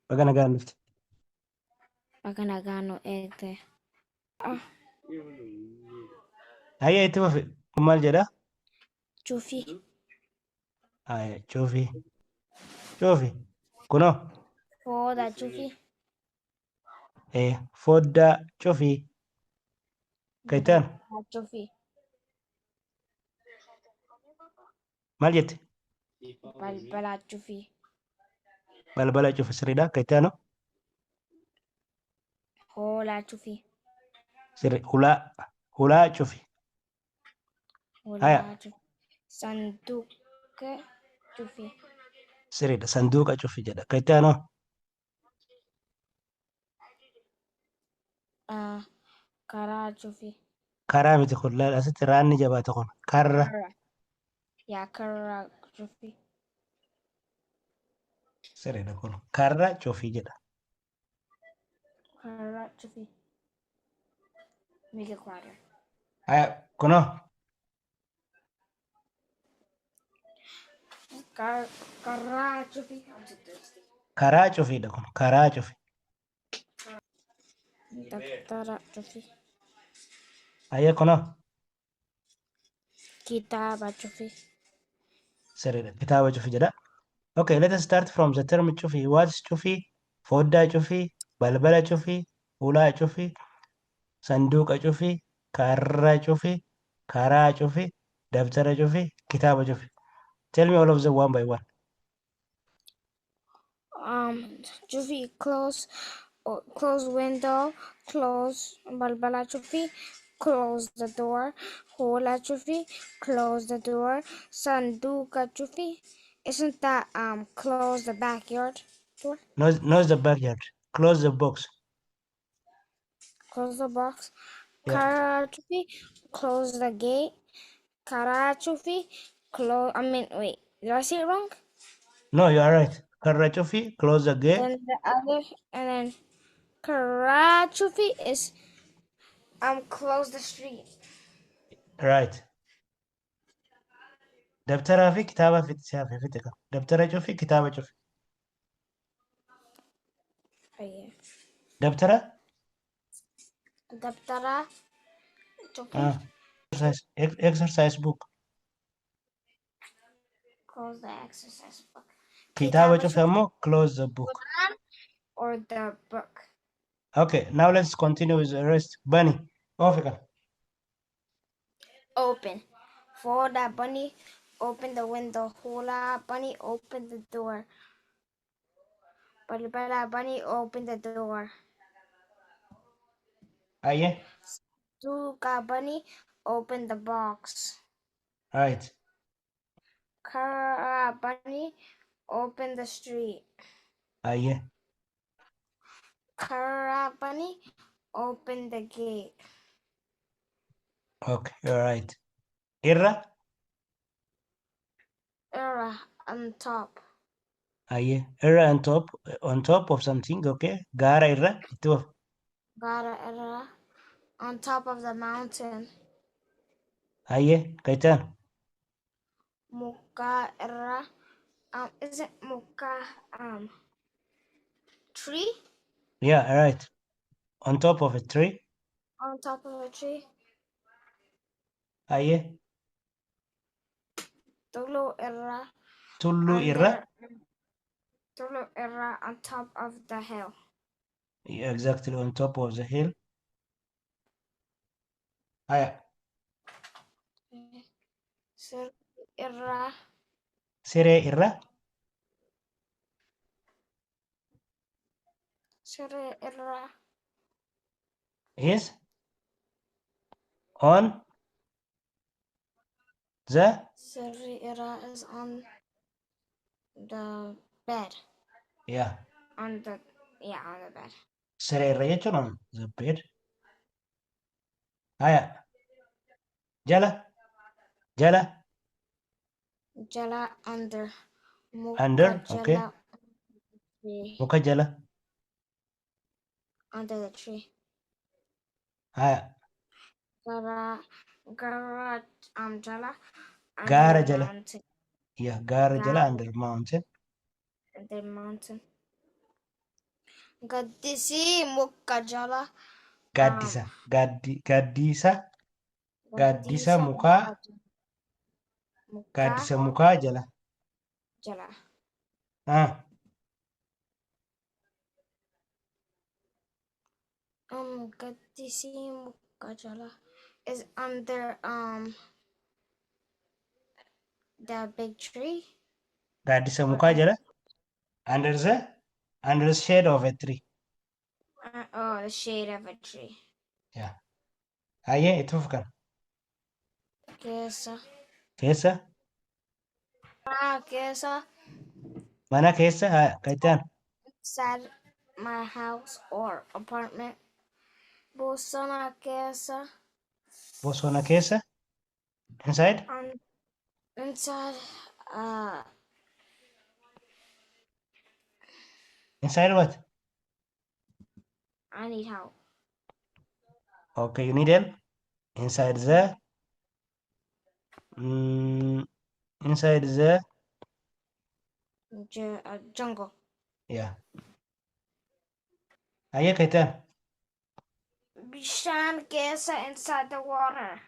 Baga nagaan dhufte. Baga nagaan nu eegde. Hayyee, itti fufi. Kun maal jedha? Cufi. Hayyee, cufi. Cufi. Kunoo. Fooda cufi. Foddaa cufi. Kan itti aanu. Balbala cufi. Maal jette? Balbala cufi. Balbala cufi, sirriidha. Kan itti aanu. Hoolaa cufi. Sirri, hulaa. Hulaa cufi. Haya. Hulaa cufi. Sanduuqa cufi. Sirriidha. Sanduuqa cufi jedha. Kan itti aanu. Karaa cufi. Karaa miti kun, laal, asitti raanni jabaate kun. Karra. Karra. Yaa, karra cufi. Sirriidha kun. Karra cufi jedha. Karra cufi. Make it quieter. Haya, kunoo. Karaa cufi. I'm too thirsty. Karaa cufiidha kun. Karaa cufi. Dabtara cufi. Hayyee, kunoo. Kitaaba cufi. Sirriidha. Kitaaba cufi jedha. Okay, let us start from the term cufi. What's cufi? Foddaa cufi, balbala cufi, hulaa cufi, sanduuqa cufi, karra cufi, karaa cufi, dabtara cufi, kitaaba cufi. Tell me all of them one by one. Cufi, close, close window, close balbala cufi, close the door, hola cufi, close the door, sanduka cufi. Isn't that close the backyard door? No, not the backyard. Close the box. Close the box. Yeah. Kara cufi, close the gate. Kara cufi, close. I mean, wait, did I say it wrong? No, you are right. Karra cufi, close the gate. Then the other, and then kara cufi is close the street. Right. Dabtaraa fi kitaaba fixe hafe, fixe kan. Dabtara cufi, kitaaba cufi. Oh, yeah. Dabtara? Dabtara cufi. Ah. Exercise book. Close the exercise book. Kitaaba Kitaaba cufi ammoo close the book. Quran or the book. Okay, now let's continue with the rest. Bani. Oofi kan. Open. Foddaa bani, open the window. Hola bani, open the door. Balbala bani, open the door. Aye. Duka bani, open the box. Right. Kara bani, open the street. Aye. Kara bani, open the gate. Okay, you're right. Irra. Irra, on top. Aye. Irra, on top, on top of something, okay. Gaara irra. Itti fufi. Gara irra, on top of the mountain. Aye. Kan itti aanu. Muka irra, is it muka tree? Yeah, right. On top of a tree. On top of a tree. Aye. Tulluu irra. Tulluu irra. Tulluu irra, on top of the hill. Yeah, exactly, on top of the hill. Haya. Siree irra. Siree irra. Siree irra. Is on the Siree irra is on the bed. Yeah. On the, yeah, on the bed. Siree irra jechuun on the bed. Haya. Jala. Jala. Jala, under. Muka Under, okay. jala tree. Muka jala. Under the tree. Haya. Gara, gara jala. Under Gaara the jala. mountain. Yeah, gaara jala, Gaara. under mountain. Under mountain. Gaddisi muka jala. Gaaddisa. Gaaddisa. Gaaddisa Gaddisa mukaa. muka jala. Muka Gaaddisa mukaa jala. jala. Ah. Gaddisi muka jala is under the big tree. Gaaddisa Or mukaa jala. Under the shade of a tree. Oh, the shade of a tree. Yeah. Hayyee, itti fufi kana. Keessa. Keessa. Ah, keessa. Mana keessa. Haa, kan itti aanu. Inside my house or apartment. Bosona keessa. Bosona keessa. Inside. Inside. Inside what? I need help. Okay, you need help. Inside the Jungle. Yeah. Hayyee, kan itti aanu. Bishaan keessa, inside the water.